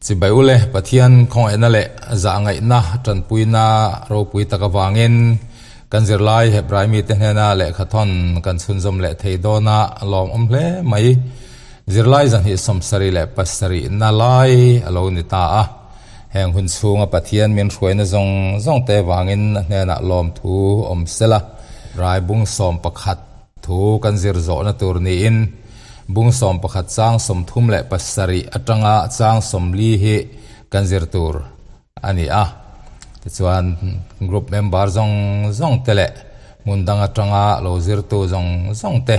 Chibai ule, Pathian khawngaihna leh zahngaihna tanpuina ropui tak avangin kan zirlai Hebrai mite hnena lehkhathawn kan chhunzawm leh thei dawn a, lawmawm hle mai. Zirlai zahnih 77 na lai a lo ni ta a. Heng hun chhunga Pathian min hruaina zawng zawng te vangin a hnenah lawmthu awm sela. Rai bung 11 thu kan zir zawhna tur niin bung 11 chang 37 atanga chang 40 hi kan zir tur a ni a. Tichuan group member zawng zawng te leh hmun dang atanga lo zirtu zawng zawng te,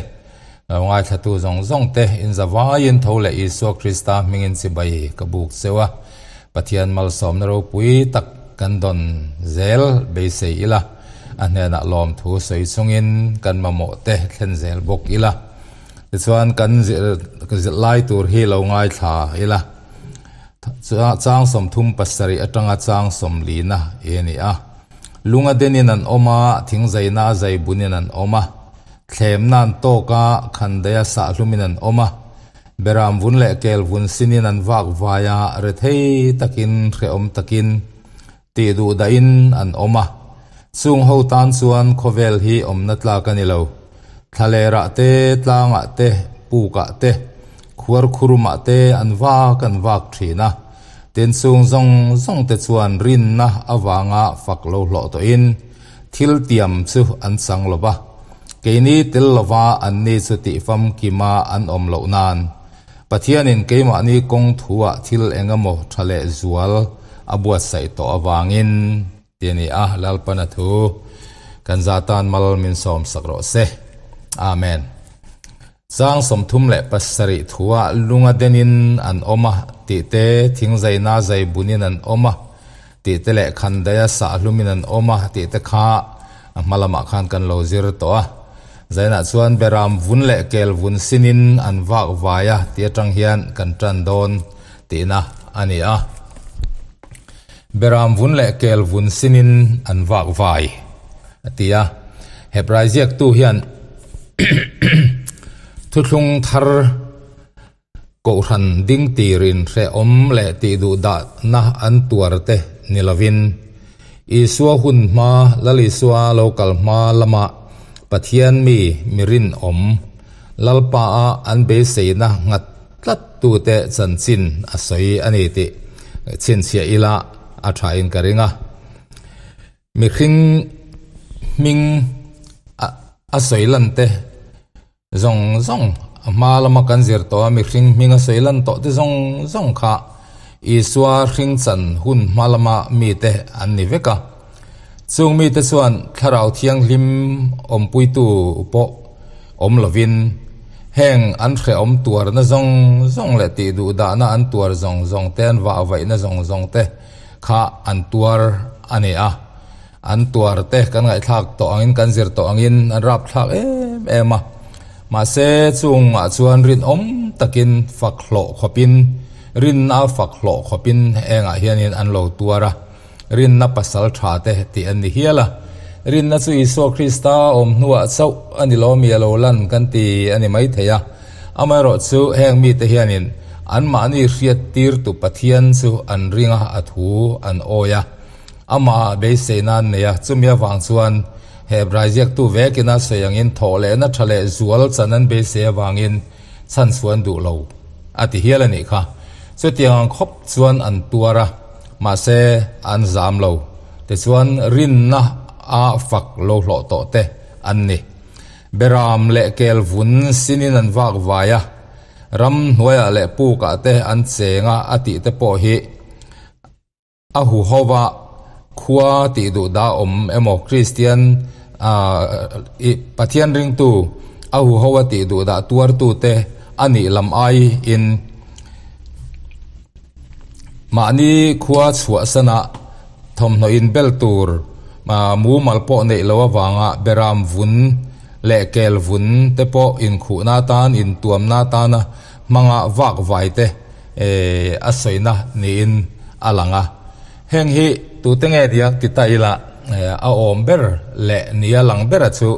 lo ngaithlatu zawng zawng te inzavaiin tho leh Isua Krista hmingin chibai ka buk cheu a. Pathian malsawmna ropui tak kan dawn zel beisei ila, a hnenah lawmthu sawi chungin kan mamawh te thlen zel bawk ila. Tichuan kan zirlai tur hi lo ngaithla ila. Chang 37 atanga chang 40 na i a ni a. Lunga denin an awm a, thingzaina a zai bunin an awm a, thlemna an tawk a, khandaia sahlumin an awm a, beram vun leh kel vun sinin an vak vai a, rethei takin hrehawm takin tih duh dahin an awm a. Chung ho tan chuan khawvel hi awmna tlak a ni lo. Thlalerah te, tlangah te, pukah te, khuarkhurumah te an vak an vak thin a. Tin chung zawng zawng te chuan rinna avanga fak lo hlawh tawhin thil tiam chu an chang lo va. Keini tel lova anni chu tihfamkima an awm loh nan Pathianin keimahni kawng thuah thil eng emaw tha leh zual a buatsaih tawh avangin ti a ni a, Lalpana thu kan zatan mal min sawm sak rawh se. Amen. Chang 37 thuah lunga denin an awm a tih te, thingzaina zai bunin an awm a tih te leh khandaia sahlumin an awm a tih te kha a hma lamah khan kan lo zir tawh a. Zainah chuan beram vun leh kel vun sinin an vak vai a tih atang hian kan tan dawn tihna a ni a. Beram vun leh kel vun sinin an vak vai a ti a. Hebrai ziaktu hian thuthlung thar kohhran ding tirin hrehawm leh tih duh dahna an tuar te ni lovin Isua hun hma, Lal Isua lo kal hma lama Pathian mi mirinawm Lalpa a an beiseina nghat tlat tute chanchin a sawi a ni tih chhinchhiah ila a tha in ka ring a. Mihring hming a sawi lan te zawng zawng a hma lama kan zir tawh a, mihring hming a sawi lan tawh te zawng zawng kha Isua hring chan hun hma lama mite an ni vek a. Chung mite chuan thlarau thianghlim awmpuitu pawh awm lovin heng an hrehawm tuarna zawng zawng leh tih duh dahna an tuar zawng zawng te, an vahvaihna zawng zawng te kha an tuar a ni a. An tuar te kan ngaihthlak tawh angin kan zir tawh angin an rapthlak em em a. Mahse chungah chuan rinawm takin fak hlawh khawpin, rinna fak hlawh khawpin engah hianin an lo tuar a. Rinna pasal tha te tih an ni hial a. Rinna chu Isua Krista awm hnuah chauh a ni lo mi a lo lan kan ti a ni mai thei a. Amaherawh chu heng mite hianin anmahni hriat tirtu Pathian chu an ring a, a thu an awi a. Amah beiseina an nei a, chumi avang chuan Hebrai ziaktu vekin a sawi angin thawh lehna tha leh zual chan an beisei avangin chhan chhuan duh lo a ti hial a nih kha. Chutiang ang khawp chuan an tuar a, mahse an zam lo. Tichuan rinna a fak lo hlawh tawh te an ni. Beram leh kel vun sinin an vak vai a, ram hnuaiah leh pukah te an cheng a a tih te pawh hi a huhova khua tih duh dah awm emaw Kristian Pathian ringtu a huhova tih duh dah tuartu te a nih lam aiin mahni khua chhuahsana thawmhnaw inbel tur mumal pawh neih loh avanga beram vun leh kel vun te pawh inkhuhna atan intuamna atana hmanga vak vai te a sawina niin a lang a. Heng hi tute nge nia ti ta ila a awm ber leh nia lang bera chu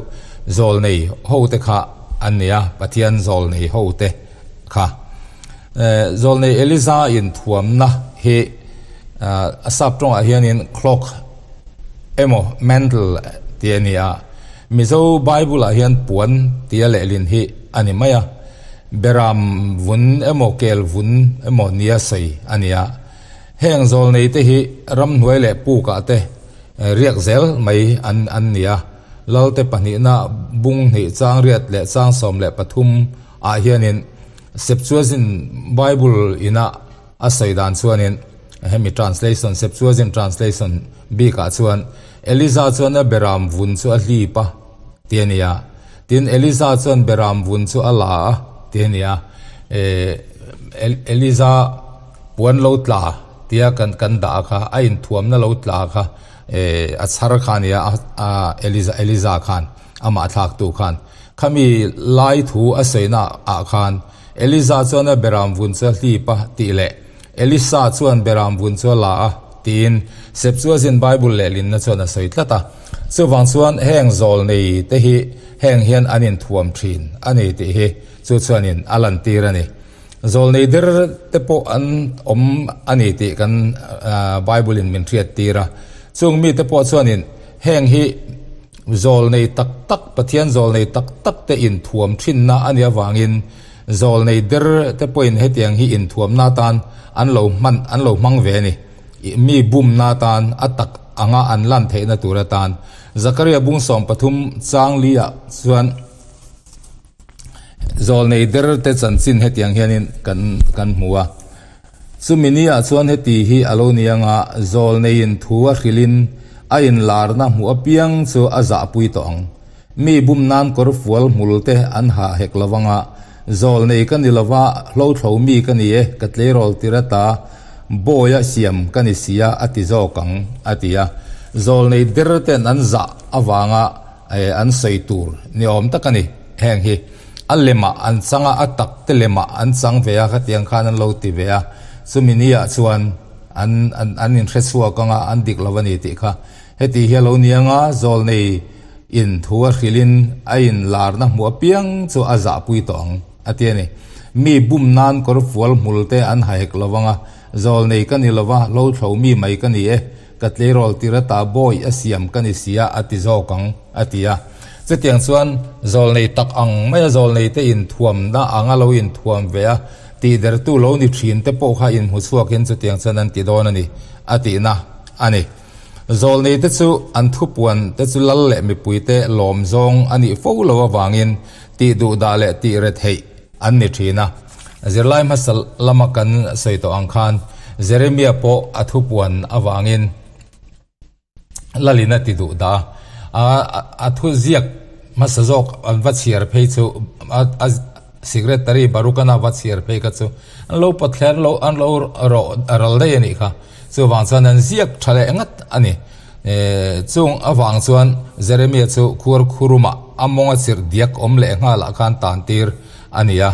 zawlnei ho te kha an ni a, Pathian zawlnei ho te kha. Zawlnei Eliza inthuamna hi. hi a sap tawngah hianin cloak emaw mantle tih a ni a, Mizo Bible ah hian puan tia lehlin hi a ni mai a, beram vun emaw kel vun emaw nia sawi a ni a. Heng zawlnei te hi ramhnuai leh pukah te riak zel mai an an ni a, Lalte pahnihna bung hnih chang riat leh chang 13 ah hianin Septuagint Bible ina a sawi dan chuanin hemi translation Septuagint translation bikah chuan Eliza chuan a beram vun chu a hlip a ti a ni a, tin Eliza chuan beram vun chu a la a ti a ni a, Eliza puan lo tla tia kan kan dah kha a inthuamna lo tla kha a chhar kha a ni a, Eliza Eliza khan amah thlaktu khan khami lai thu a sawina ah khan Eliza chuan a beram vun chu a hlip a tih leh Elisa chuan beram vun chu a la a tiin Septuagint Bible lehlinna chuan a sawi tlat a. Chuvang chuan heng zawl nei te hi heng hian an inthuam thin a ni tih hi chu chuanin a lantir a ni. Zawl nei der te pawh an awm a ni tih kan Bible in min hriat tir a. Chung mite pawh chuanin heng hi zawl nei tak tak, Pathian zawl nei tak tak te inthuam thinna a nih avangin zawl nei der te pawhin hetiang hi inthuamna atan an lo hman, an lo hmang ve a ni. Mi bumna atan a tak anga an lan theihna tur atan Zakaria bung 13 chang li ah chuan Zawlnei der te chanchin hetiang hianin kan kan hmu a. Chumi ni ah chuan heti hi a lo ni anga zawlneiin thu a hrilhin a inlarna hmuh apiang chu a zahpui tawh ang. Mi bum nan kawr fual hmul te an ha hek lo anga, zawlnei ka ni lova hlothlo mi ka ni e, ka tleirawl tir ata bawi a siam ka ni sia a ti zawk ang, a ti a. Zawlnei der ten an zah avanga an sawi tur ni awm tak a ni. Heng hi a lemah an chang a, a tak te lemah an chang ve a, khatiang khan an lo ti ve a, chumi ni ah chuan an an inhre chhuak ang a, an dik lo a ni tih kha. Heti hi a lo ni ang a, zawlnei in thu a hrilhin a inlarna hmuh apiang chu a zahpui tawh ang, a ti a ni. Mi bum nan kawr fual hmul te an ha hek lo ang a, zawlnei ka ni lo va, lo thlo mi mai ka ni e, Ka tleirawl tir ata bawi a siam ka ni sia a ti zawk ang, a ti a. Chutiang chuan zawlnei tak ang maia zawlneite inthuamna anga lo inthuam ve a, tihdertu lo ni thin te pawh kha inhmu chhuakin chutiang chuan an ti dawn a ni, a tihna a ni. Zawlneite chu an thupuan te chu lal leh mipuite lawm zawng a nih fo lo avangin tihduhdah leh tihretheih an ni thin a. Zirlai hmasa lama kan sawi tawh ang khan Jeremia pawh a thupuan avangin Lalin a ti duh dah a, a thu ziak hmasa zawk an va chhiar phei chu a secretary Barukana va chhiar phei kha chu an lo pawt thler lo an lo rawh ral daih a nih kha. Chuvang chuan an ziak tha leh ngat a ni. Chung avang chuan Jeremia chu khuar khurumah a mawnga chirh diak awm leh nghalah khan tan tir a ni a,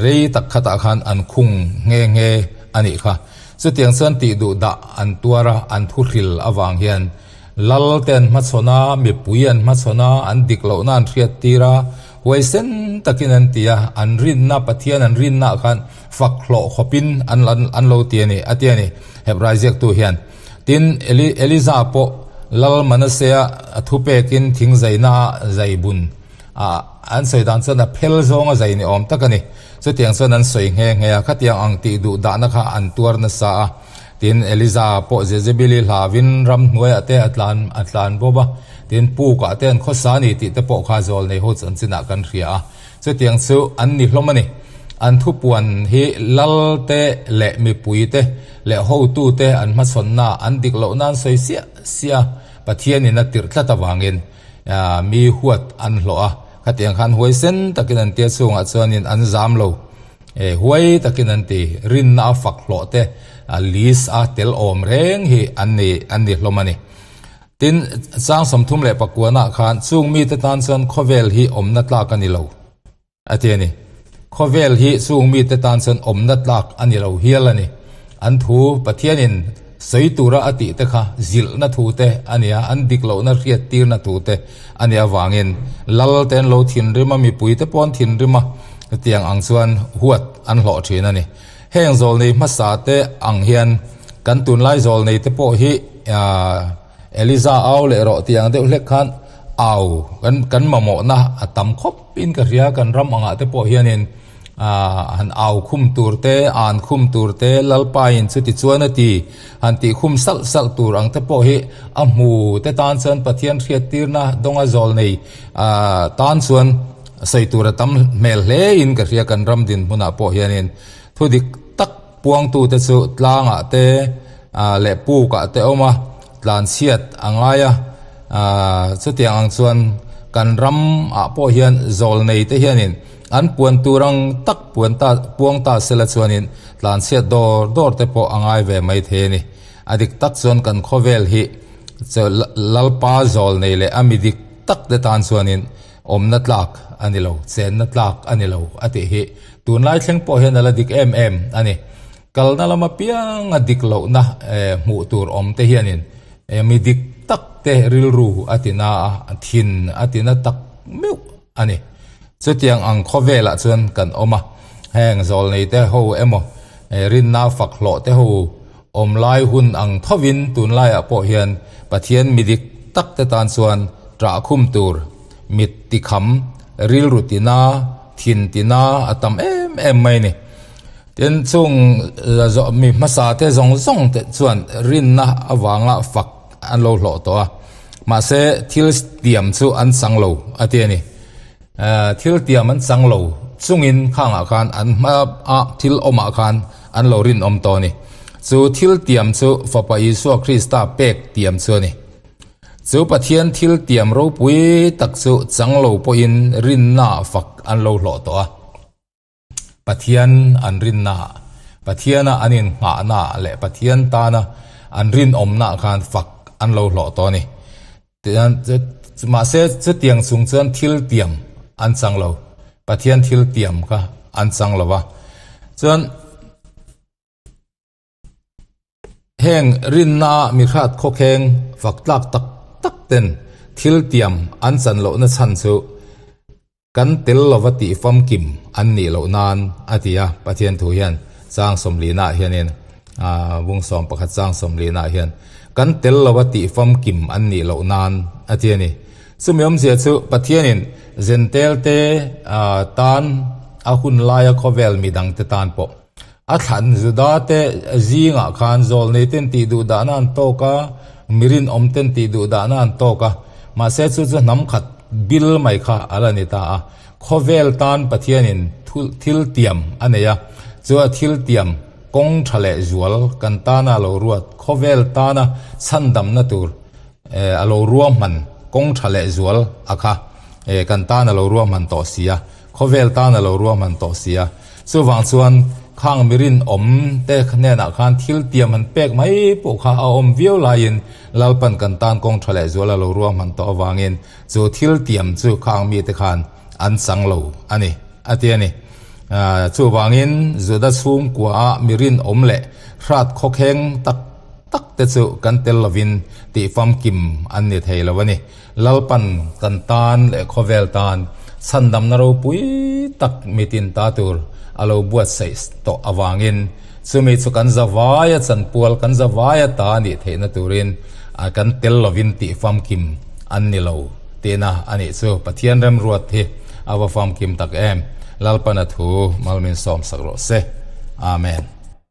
rei tak khatah khan an khung nghe nghe a nih kha. Chutiang chuan tih duh dah an tuar a, an thu hril avang hian Lal te an hmachhawn a, mipui an hmachhawn a, an dik lohna an hriat tir a, huaisen takin an ti a, an rinna, Pathian an rinna ah khan fak hlawh khawpin an an lo ti a ni, a ti a ni, Hebrai ziaktu hian. Tin, Eli Eliza pawh Lal Manasea thupekin thingzaina ah zaibun a an sawi dan chuan a phel zawnga zai ni awm tak a ni. Chutiang chuan an sawi nghe nghe a, khatiang ang tih duh dahna kha an tuar nasa a. Tin, Eliza pawh Jezebeli hlavin ramhnuaiah te a tlan a tlan bawp a, tin, pukah te an khawsa a ni tih te pawh kha zawlnei ho chanchinah kan hria a. Chutiang chu an ni hlawm a ni. An thupuan hi lal te leh mipui te leh hotu te an hmachhawnna an dik loh nan sawi siah siah a, Pathianin a tirh tlat avangin mi huat an hlawh a. Khatiang khan huaisen takin an tia chhungah chuanin an zam lo. Huai takin an ti. Rinna a fak hlawh te list a tel awm reng hi an ni an ni hlawm a ni. Tin, chang 39 ah khan chung mite tan chuan khawvel hi awmna tlak a ni lo, a ti a ni. Khawvel hi chung mite tan chuan awmna tlak a ni lo hial a ni. An thu Pathianin sawi tura a tih te kha zilhna thu te a ni a, an dik lohna hriat tirna thu te a nih avangin lal te an lo thinrim a, mipui te pawh an thinrim a, chutiang ang chuan huat an hlawh thin a ni. Heng zawlnei hmasa te ang hian Kan tunlai zawlnei te pawh hi Eliza au leh rawh tih ang deuh hlek khan au kan kan mamawhna a tam khawp in ka hria kan ram angah te pawh hianin han au khum tur te an khum tur te Lalpa in chuti chuan a ti han tih khum salh salh tur ang te pawh hi a hmu te tan chuan Pathian hriattirna dawnga zawlnei tan chuan sawi tur a tam hmel hle in ka hria kan ram dinhmunah pawh hianin thudik tak Puangtute chu tlangah te leh pukah te awm a, tlanchhiat a ngai a. Chutiang ang chuan kan ramah pawh hian zawlnei te hianin an puan tur ang tak puan ta puang ta sela chuanin tlanchhiat dawr dawr te pawh a ngai ve mai thei a ni. A dik tak chuan kan khawvel hi Lalpa zawlnei leh a mi dik tak te tan chuanin Awmna tlak a ni lo, chenna tlak a ni lo a tih hi tunlai thleng pawh hian a la dik em em a ni. Kalna lama pianga dik lohna hmuh tur awm te hianin mi dik tak te rilru a ti na a, thin a ti na tak meuh a ni. Chutiang ang khawvelah chuan kan awm a, heng zawlnei te ho emaw rinna fak hlawh te ho awm lai hun ang thovin tunlaiah pawh hian Pathian mi dik tak te tan chuan ṭah khum tur, mit ti kham, rilru ti na, thin ti na a tam em em mai ni. Tin, chung mi hmasa te zawng zawng te chuan rinna avanga fak an lo hlawh tawh a, mahse thil tiam chu an chang lo a ti a ni. Thil tiam an chang lo chungin khangah khan an hma a thil awmah khan an lo rinawm tawh a ni. Chu thil tiam chu Fapa Isua Krista pek tiam chu a ni. Chu Pathian thil tiam ropui tak chu chang lo pawhin rinna fak an lo hlawh tawh a. Pathian an rinna, Pathiana an inngahna leh Pathian tana an rinawmna khan fak an lo hlawh tawh a ni. Mahse, chutiang chung chuan thil tiam an chang lo. Pathian thil tiam kha an chang lo va. Chuan heng rinna mi hrat khawkheng fak tlak tak tak ten thil tiam an chan lohna chhan chu Kan tel lova tih famkim an nih loh nan a ti a, Pathian thu hian chang sawmlina ah hianin bung 11 chang sawmlina ah hian kan tel lova tih famkim an nih loh nan a ti a ni. Chumi awmzia chu Pathianin Zentel te tan a hun laia khawvel midangte tan pawh a thlan Juda te zingah khan zawlnei ten tih duh dahna an tawk a, mirinawm ten tih duh dahna an tawk a, mahse chu chu hnam khat bil mai kha a la ni ta a. Khawvel tan Pathianin thil tiam a nei a, chu a thil tiam kawng tha leh zual kan tana lo ruat, khawvel tana chhandamna tur a lo ruahman kawng tha leh zual a kha kan tan a lo ruahman tawh si a, khawvel tan a lo ruahman tawh si a. Chuvang chuan khang mirinawm te hnenah khan thil tiam han pek mai pawh kha a awm viau laiin Lalpan kan tan kawng tha leh zual a lo ruahman tawh avangin chu thil tiam chu khang mite khan an chang lo a ni, a ti a ni. Chuvangin Juda chhungkua a mirinawm leh hrat khawkheng tak tak te chu kan tel lovin tih famkim an ni thei lo a ni. Lalpan kan tan leh khawvel tan chhandamna ropui tak mitin ta tur a lo buatsaih tawh avangin chumi chu kan zavaia chanpual, kan zavaia ta nih theihna turin kan tel lovin tih famkim an ni lo tihna a nih chu. Pathian remruat hi a va famkim tak em! Lalpan a thu malmin sawmsak rawh se. Amen.